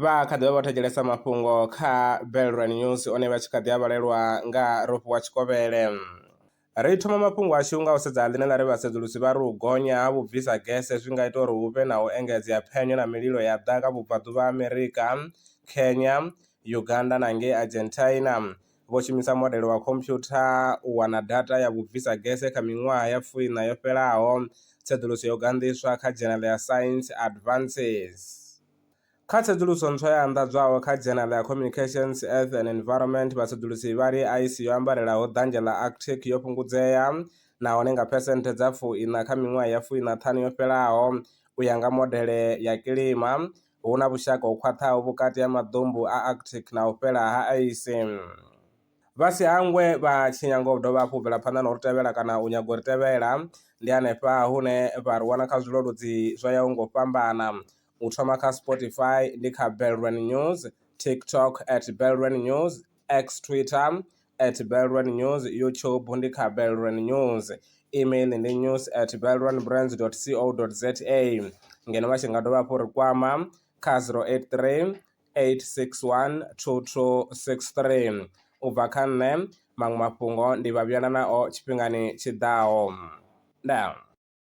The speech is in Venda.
Vha kha ḓi vha vho thetshelesa mafhungo kha Belran News one vha tshi kha ḓi a vhalelwa nga Rofhiwa Tshikovhele. Ri thoma mafhungo ashu nga u sedza ḽine ḽa ri vhasedzulusi vha ri u gonya ha vhubvisa gese zwi nga ita uri hu vhe na u engedzea phenyo na mililo ya ḓaka vhubvaḓuvha ha Amerika, Kenya, Uganda na ngei Argentina. Vho shumisa modele wa khomphyutha u wana data ya vhubvisa gese kha miṅwaha ya fuiṋa yo fhelaho. Tsedzuluso yo ganḓiswa kha dzhenele ya Science Advances. Kha tsedzuluso ntswa yo anḓadzwaho kha dzhenala ya Communications Earth and Environment, vhasedzulusi vha ri aisi yo ambarelaho ḓanzhe ḽa Arctic yo fhungudzea nahone nga phesenthe dza fuiṋa kha miṅwaha ya fuiṋa ṱhanu yo fhelaho. U ya nga modele ya kilima, hu na vhushaka ho khwaṱhaho vhukati ha maḓumbu a Arctic na u fhela ha aisi. Vha si hangwe vha tshi nyaga u dovha hafhu u bvela phanḓa na u ri tevhela kana u nyaga u ri tevhela, ndi hanefha hune vha ri wana kha zwileludzi zwo yaho nga u fhambana. U thoma kha Spotify ndi kha Belrand News, TikTok at Belrand News, X Twitter at Belrand News, YouTube ndi kha Belrand News, email ndi news at belrandbrands dot co dot za. Ngeno vha tshi nga dovha hafhu ri kwama kha 083 861 2263. U bva kha nṋe, maṅwe mafhungo ndi vha vhuyela nao tshifhingani tshi ḓaho. Ndaa.